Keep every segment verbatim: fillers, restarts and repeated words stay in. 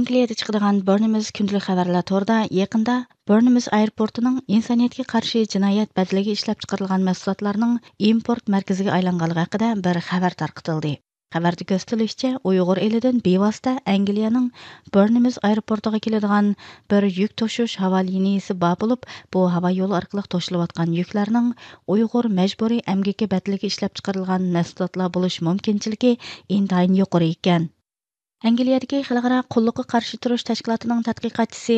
ئەنگلىيەدە چىقىدىغان بۇرنىمىز كۈندىلىك خەۋەرلەر تورىدا يېقىندا بۇرنىمىز ئايروپورتىنىڭ ئىنسانىيەتكە قارشى جىنايەت بەدىلىگە ئىشلەپچىقىرىلغان مەھسۇلاتلارنىڭ ئىمپورت مەركىزىگە ئايلانغانلىقى ھەققىدە بىر خەۋەر تارقىتىلدى. خەۋەردە كۆرسىتىلىشىچە، ئۇيغۇر ئېلىدىن بىۋاسىتە ئەنگلىيەنىڭ بۇرنىمىز ئايروپورتىغا كېلىدىغان بىر يۈك توشۇش ھاۋا لىنىيىسى بار بولۇپ، بۇ ھاۋا يولى ئارقىلىق توشۇلۇۋاتقان يۈكلەرنىڭ ئۇيغۇر مەجبۇرىي ئەمگىكى بەدىلىگە ئىشلەپچىقىرىلغان مەھسۇلاتلار بولۇش مۇمكىنچىلىكى ئىنتايىن يۇقىرى ئىكەن. ئەنگلىيەدىكى خەلقئارا قۇللۇققا قارشى تۇرۇش تەشكىلاتىنىڭ تەتقىقاتچىسى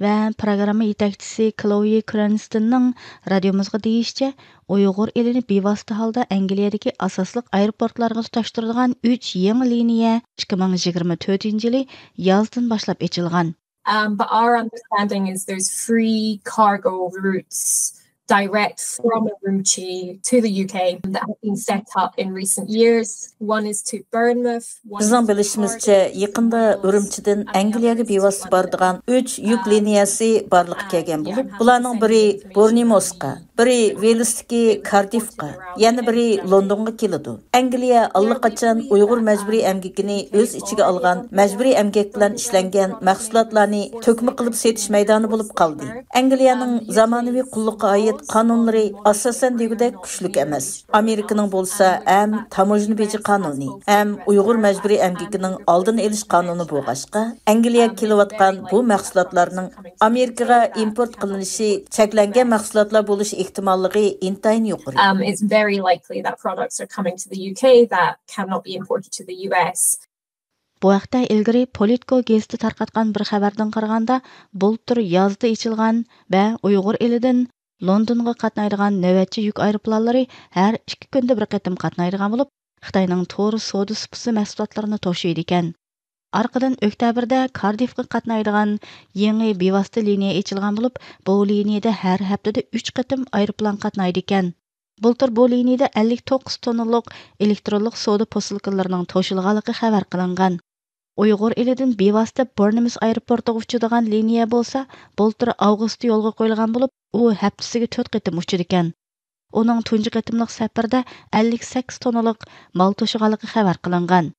ۋە پروگرامما يېتەكچىسى كلوي كرەنستېننىڭ رادىيومىزغا دېيىشىچە، ئۇيغۇر ئېلىنى بىۋاسىتە ھالدا ئەنگلىيەدىكى ئاساسلىق ئايروپورتلارغا تۇتاشتۇرىدىغان ئۈچ يېڭى لىنىيە ئىككى مىڭ يىگىرمە تۆتىنچى يىلى يازدىن باشلاپ ئېچىلغان. Um, but our understanding is there's three cargo routes direct from Urumqi to the U K that have been set up in recent years. One is to Bournemouth, one is بىزنىڭ to بىلىشىمىزچە، Cardiff, يېقىندا ئۈرۈمچىدىن ئەنگلىيەگە بىۋاسىتە بارىدىغان ئۈچ يۈك لىنىيەسى بارلىققا كەلگەن بولۇپ، بۇلارنىڭ بىرى بورنېموسقا، بىرى ۋېلستىكى كاردىفقا، يەنە بىرى لوندونغا كېلىدۇ. ئەنگلىيە ئاللىقاچان ئۇيغۇر مەجبۇرىي ئەمگىكىنى ئۆز ئىچىگە ئالغان مەجبۇرىي ئەمگەك بىلەن ئىشلەنگەن مەھسۇلاتلارنى تۆكمە قىلىپ سېتىش مەيدانى بولۇپ قالدى. ئەنگلىيەنىڭ زامانىۋى قۇللۇققا ئائىت قانۇنلىرى ئاساسەن دېگۈدەك كۈچلۈك ئەمەس. ئامېرىكىنىڭ بولسا ھەم تاموژنا بېجى قانۇنى، ھەم ئۇيغۇر مەجبۇرىي ئەمگىكىنىڭ ئالدىنى ئېلىش قانۇنى بولغاچقا، ئەنگلىيەگە كېلىۋاتقان بۇ مەھسۇلاتلارنىڭ ئامېرىكىغا ئىمپورت قىلىنىشى چەكلەنگەن مەھسۇلاتلار بولۇش ئېھتىماللىقى ئىنتايىن يۇقىرى. Um, it's very likely that products are coming to the U K that cannot be imported to the U S. بۇ ھەقتە ئىلگىرى پولىتكو گېزىتى تارقاتقان بىر خەۋەردىن قارىغاندا، بۇلتۇر يازدا ئېچىلغان ۋە ئۇيغۇر ئېلىدىن لوندونغا قاتنايدىغان نۆۋەتچى يۈك ئايروپىلانلىرى ھەر ئىككى كۈندە بىر قېتىم قاتنايدىغان بولۇپ، خىتاينىڭ تور سودا سۇپىسى مەھسۇلاتلىرىنى توشۇيدىكەن. ئارقىدىن ئۆكتەبىردە كاردىفقا قاتنايدىغان يېڭى بىۋاسىتە لىنىيە ئېچىلغان بولۇپ، بۇ لىنىيىدە ھەر ھەپتىدە ئۈچ قېتىم ئايروپىلان قاتنايدىكەن. بۇلتۇر بۇ لىنىيىدە ئەللىك توققۇز توننىلىق ئېلېكترونلۇق سودا پوسۇلكىلىرىنىڭ توشۇلغانلىقى خەۋەر قىلىنغان. ئۇيغۇر ئېلىدىن بىۋاسىتە بورنېمىس ئايروپورتىغا ئۇچىدىغان لىنىيە بولسا بۇلتۇر ئاۋغۇستتا يولغا قويۇلغان بولۇپ، ئۇ ھەپتىسىگە تۆت قېتىم ئۇچىدىكەن. ئۇنىڭ تۇنجى قېتىملىق سەپىرىدە ئەللىك سەككىز توننىلىق مال توشۇغانلىقى خەۋەر قىلىنغان.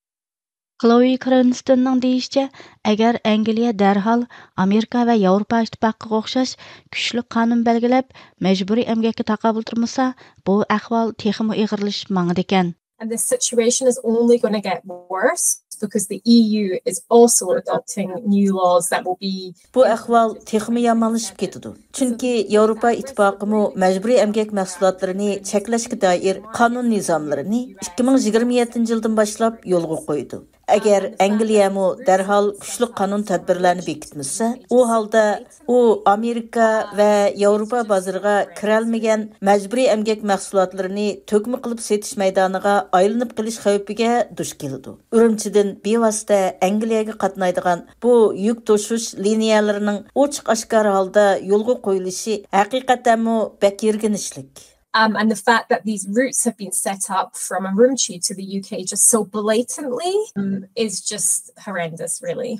كلوي كرېنستېننىڭ دېيىشىچە، ئەگەر ئەنگلىيە دەرھال ئامېرىكا ۋە ياۋروپا ئىتتىپاقىغا ئوخشاش كۈچلۈك قانۇن بەلگىلەپ، مەجبۇرىي ئەمگەككە تاقابىل تۇرمىسا، بۇ ئەھۋال تېخىمۇ ئېغىرلىشىپ ماڭىدىكەن. And the situation is only going to get worse because the E U is also adopting new laws that will be بۇ ئەھۋال تېخىمۇ يامانلىشىپ كېتىدۇ. چۈنكى ياۋروپا ئىتتىپاقىمۇ مەجبۇرىي ئەمگەك مەھسۇلاتلىرىنى چەكلەشكە دائىر قانۇن نىزاملىرىنى ئىككى مىڭ يىگىرمە يەتتىنچى يىلدىن باشلاپ يولغا قويىدۇ. ئەگەر ئەنگلىيەمۇ دەرھال كۈچلۈك قانۇن تەدبىرلەرنى بېكىتمىسە، ئۇ ھالدا ئۇ ئامېرىكا ۋە ياۋروپا بازىرىغا كىرەلمىگەن مەجبۇرىي ئەمگەك مەھسۇلاتلىرىنى تۆكمە قىلىپ سېتىش مەيدانىغا ئايلىنىپ قېلىش خەۋپىگە دۇچ كېلىدۇ. ئۈرۈمچىدىن بىۋاسىتە ئەنگلىيەگە قاتنايدىغان بۇ يۈك توشۇش لىنىيەلىرىنىڭ ئوچۇق ئاشكارا ھالدا يولغا قويۇلۇشى ھەقىقەتەنمۇ بەك يىرگىنچلىك. Um, and the fact that these routes have been set up from Urumqi to the U K just so blatantly, um, is just horrendous, really.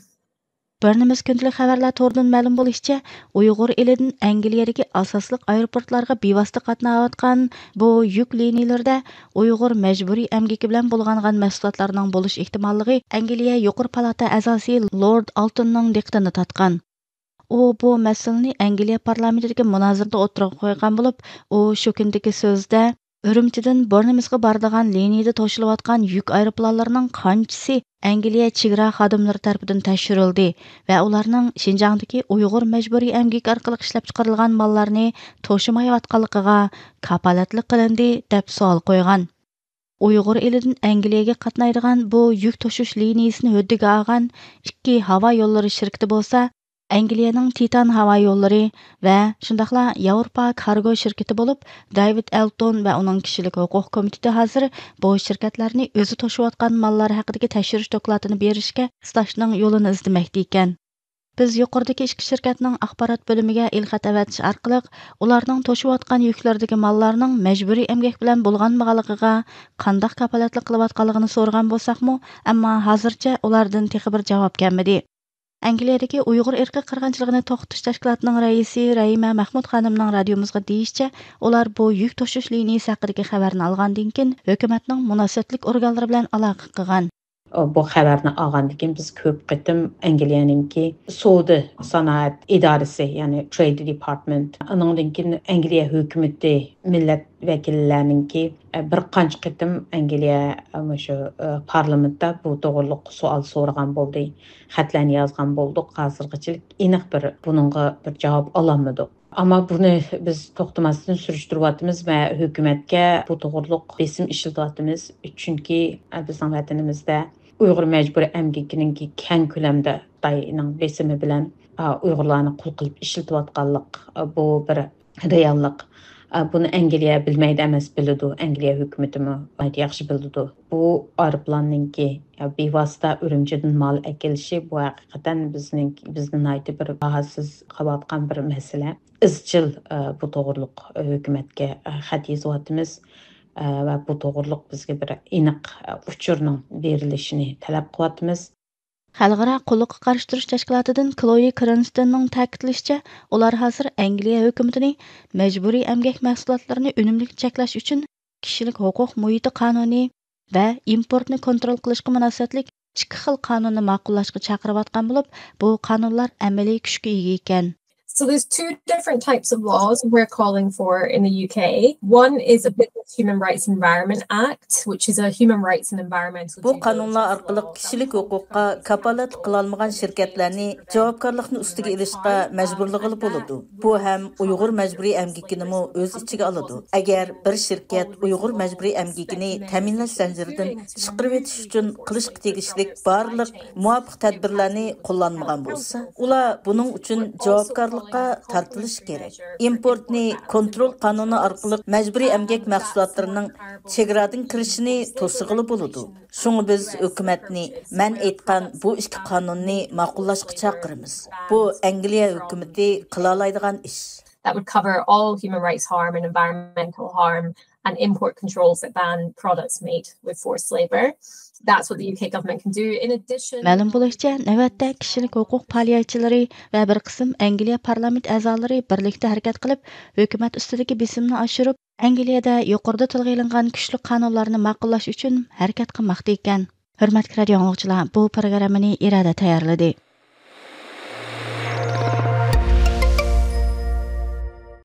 بىرنېمىز كۈندىلىك خەۋەرلەر تورىدىن مەلۇم بولۇشىچە، ئۇيغۇر ئېلىدىن ئەنگلىيەدىكى ئاساسلىق ئايروپورتلارغا بىۋاسىتە قاتناۋاتقان بۇ يۈك لىنىيىلىرىدە ئۇيغۇر مەجبۇرىي ئەمگىكى بىلەن بۇلغانغان مەھسۇلاتلارنىڭ بولۇش ئېھتىماللىقى ئەنگلىيە يۇقىرى پالاتا ئەزاسى لورد ئالتوننىڭ دىققىتىنى تارتقان. ئۇ بۇ مەسىلىنى ئەنگلىيە پارلامېنتىدىكى مۇنازىرىدە ئوتتۇرىغا قويغان بولۇپ، ئۇ شۇ كۈندىكى سۆزىدە، ئۈرۈمچىدىن بورنېمىسقا بارىدىغان لىنىيىدە توشۇلۇۋاتقان يۈك ئايروپىلانلىرىنىڭ قانچىسى ئەنگلىيە چېگرا خادىملىرى تەرىپىدىن تەكشۈرۈلدى ۋە ئۇلارنىڭ شىنجاڭدىكى ئۇيغۇر مەجبۇرىي ئەمگىكى ئارقىلىق ئىشلەپچىقىرىلغان ماللارنى توشۇمايۋاتقانلىقىغا كاپالەتلىك قىلىندى، دەپ سوئال قويغان. ئۇيغۇر ئېلىدىن ئەنگلىيەگە قاتنايدىغان بۇ يۈك توشۇش لىنىيىسىنى ھۆددىگە ئالغان ئىككى ھاۋا يوللىرى شىركىتى بولسا، ئەنگلىيەنىڭ تىتان ھاۋا يوللىرى ۋە شۇنداقلا ياۋروپا كارگو شىركىتى بولۇپ، دېۋىد ئەلتون ۋە ئۇنىڭ كىشىلىك ھوقۇق كومىتېتى ھازىر بۇ شىركەتلەرنى ئۆزى توشۇۋاتقان ماللار ھەققىدىكى تەكشۈرۈش دوكلاتىنى بېرىشكە ستاژنىڭ يولىنى ئىزدىمەكتە ئىكەن. بىز يۇقىرىدىكى ئىككى شىركەتنىڭ ئاخبارات بۆلۈمىگە ئېلخەت ئەۋەتىش ئارقىلىق ئۇلارنىڭ توشۇۋاتقان يۈكلىرىدىكى ماللارنىڭ مەجبۇرىي ئەمگەك بىلەن بۇلغانمىغانلىقىغا قانداق كاپالەتلىك قىلىۋاتقانلىقىنى سورىغان بولساقمۇ، ئەمما ھازىرچە ئۇلاردىن تېخى بىر جاۋاب كەلمىدى. ئەنگلىيەدىكى ئۇيغۇر ئىرقىي قىرغىنچىلىقىنى توختىتىش تەشكىلاتىنىڭ رەئىسى رەھىمە مەخمۇت خانىمنىڭ رادىيومىزغا دېيىشىچە، ئۇلار بۇ يۈك توشۇش لىنىيىسى ھەققىدىكى خەۋەرنى ئالغاندىن كېيىن، ھۆكۈمەتنىڭ مۇناسىۋەتلىك ئورگانلىرى بىلەن ئالاقە قىلغان. بۇ خەۋەرنى ئالغاندىن كېيىن بىز كۆپ قېتىم ئەنگلىيەنىڭكى سودا سانائەت ئىدارىسى، يەنى Trade Department، ئانىڭدىن كېيىن ئەنگلىيە ھۆكۈمىتى، مىللەت ۋەكىللەرنىڭكى، ئە، بىر قانچە قېتىم ئەنگلىيە، ئە، مۇشۇ، ئە، پارلامېنتتا بۇ توغرۇلۇق سوئال سورىغان بولدى، خەتلەرنى يازغان بولدۇق. ھازىرغىچىلىك ئېنىق بىر بۇنىڭغا بىر جاۋاب ئالالمىدۇق. ئەمما بۇنى بىز توختىماستىن سۈرۈشتۈرۈۋاتىمىز ۋە ھۆكۈمەتكە بۇ توغرۇلۇق بېسىم ئىشلىتىۋاتىمىز. چۈنكى، ئە، بىزنىڭ ۋەتىنىمىزدە ئۇيغۇر مەجبۇرىي ئەمگىكىنىڭكى كەڭ كۆلەمدە خىتاينىڭ بېسىمى بىلەن، ئە، ئۇيغۇرلارنى قۇل قىلىپ ئىشلىتىۋاتقانلىق، ئە، بۇ بىر رېئاللىق. ئە، بۇنى ئەنگلىيە بىلمەيدۇ ئەمەس، بىلىدۇ. ئەنگلىيە ھۆكۈمىتىمۇ ناھايىتى ياخشى بىلىدۇ. بۇ ئايروپىلاننىڭكى، يا، بىۋاسىتە ئۈرۈمچىدىن مال ئەكېلىشى، بۇ ھەقىقەتەن بىزنىڭ، بىزنى ناھايىتى بىر باھاسىز قىلىۋاتقان بىر مەسىلە. ئىزچىل، ئە، بۇ توغرۇلۇق ھۆكۈمەتكە، ئە، خەت يېزىۋاتىمىز، ئە، ۋە بۇ توغرۇلۇق بىزگە بىر ئېنىق، ئە، ئۇچۇرنىڭ بېرىلىشىنى تەلەپ قىلىۋاتىمىز. خەلقئارا قۇللۇققا قارشى تۇرۇش تەشكىلاتىدىن كلوي كرېنستوننىڭ تەكىتلىشىچە، ئۇلار ھازىر ئەنگلىيە ھۆكۈمىتىنى مەجبۇرىي ئەمگەك مەھسۇلاتلىرىنى ئۈنۈملۈك چەكلەش ئۈچۈن كىشىلىك ھوقۇق مۇھىتى قانۇنى ۋە ئىمپورتنى كونترول قىلىشقا مۇناسىۋەتلىك ئىككى خىل قانۇننى ماقۇللاشقا چاقىرىۋاتقان بولۇپ، بۇ قانۇنلار ئەمەلىي كۈچكە ئىگە ئىكەن. So there's two different types of laws we're calling for in the U K. One is a Business Human Rights Environment Act, which is a human rights and environmental بۇ due قانۇنلار diligence ئارقىلىق law. كىشىلىك ھوقۇققا كاپالەتلىك قىلالمىغان شىركەتلەرنى جاۋابكارلىقنى ئۈستىگە ئېلىشقا مەجبۇرلىغىلى بولىدۇ. بۇ ھەم ئۇيغۇر مەجبۇرىي ئەمگىكىنىمۇ ئۆز ئىچىگە ئالىدۇ. ئەگەر بىر شىركەت ئۇيغۇر مەجبۇرىي ئەمگىكىنى تەمىنلەش زەنجىرىدىن چىقىرىۋېتىش ئۈچۈن قىلىشقا تېگىشلىك بارلىق مۇۋاپىق تەدبىرلەرنى قوللانمىغان بولسا، ئۇلار بۇنىڭ ئۈچۈن جاۋابكارلىققا تارتىلىشى كېرەك. ئىمپورتنى كونترول قانۇنى ئارقىلىق مەجبۇرىي ئەمگەك مەھسۇلاتلىرىنىڭ چېگرادىن كىرىشىنى توسىغىلى بولىدۇ. شۇڭا بىز ھۆكۈمەتنى مەن ئېيتقان بۇ ئىككى قانۇننى ماقۇللاشقا چاقىرىمىز. بۇ ئەنگلىيە ھۆكۈمىتى قىلالايدىغان ئىش. That would cover all human rights harm and environmental harm and import controls that ban products made with forced labour. That's what the U K government can do. In addition, مەلۇم بولۇشىچە، نۆۋەتتە كىشىلىك ھوقۇق پائالىيەتچىلىرى ۋە بىر قىسىم ئەنگلىيە پارلامېنت ئەزالىرى بىرلىكتە ھەرىكەت قىلىپ، ھۆكۈمەت ئۈستىدىكى بېسىمنى ئاشۇرۇپ، ئەنگلىيەدە يۇقىرىدا تىلغا ئېلىنغان كۈچلۈك قانۇنلارنى ماقۇللاش ئۈچۈن ھەرىكەت قىلماقتا ئىكەن. ھۆرمەتلىك رادىيو ئاڭلىغۇچىلار، بۇ پروگراممىنى ئىرادە تەييارلىدى.